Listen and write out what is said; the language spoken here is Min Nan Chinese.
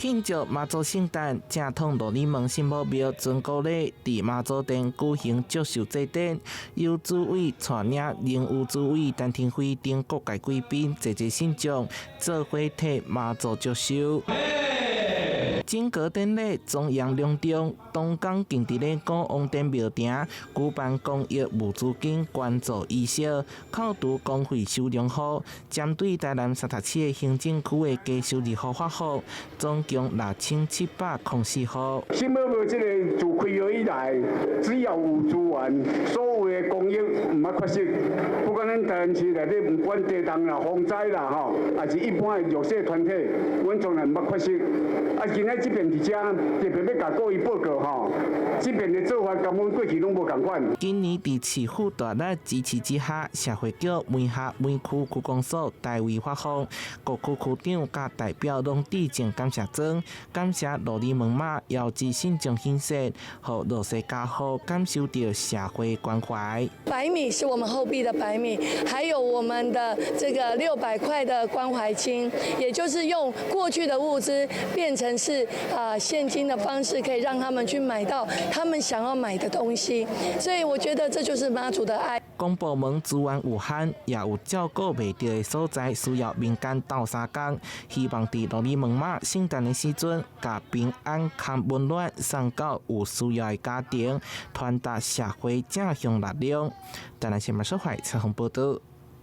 慶祝媽祖聖誕，正統羅禮門聖母廟尊古禮佇媽祖殿舉行祝壽祭典，由主委帶領榮譽主委陳廷輝等各界貴賓濟濟信眾做伙替媽祖祝壽。整個典禮莊嚴隆重，東港近佇咧古王殿廟埕舉辦公益募資金捐助儀式，扣除公費收容戶，針對台南37個行政區的低收入戶發放，總共6704戶。聖母廟這个自開業以來，只要有資源，所有的公益毋捌缺席。不管咱台南市內底，毋管地動啦、風災啦，吼，抑是一般的弱勢團體，阮從來毋捌缺席。啊，今仔這遍佇遮特別欲共各位報告吼，這遍的做法佮阮過去攏無仝款。今年佇市府大力支持之下，社會局梅峽梅區區公所代為發放，各區區長佮代表攏致贈感謝狀，感謝羅禮門媽邀集信眾獻血，予弱勢家戶感受著社會關懷。白米是我們厚幣的白米，還有我們的這個600塊的關懷金，也就是用過去的物資變成是啊現金的方式，可以讓他們去買到他們想要買的東西。所以我覺得這就是媽祖的愛。公部門資源有限，也有照顧袂著的所在，需要民間鬥相共。希望佇羅禮門媽聖誕的時陣，共平安佮溫暖送到有需要的家庭，傳達社會正向力量。台南新聞小懷採訪報導。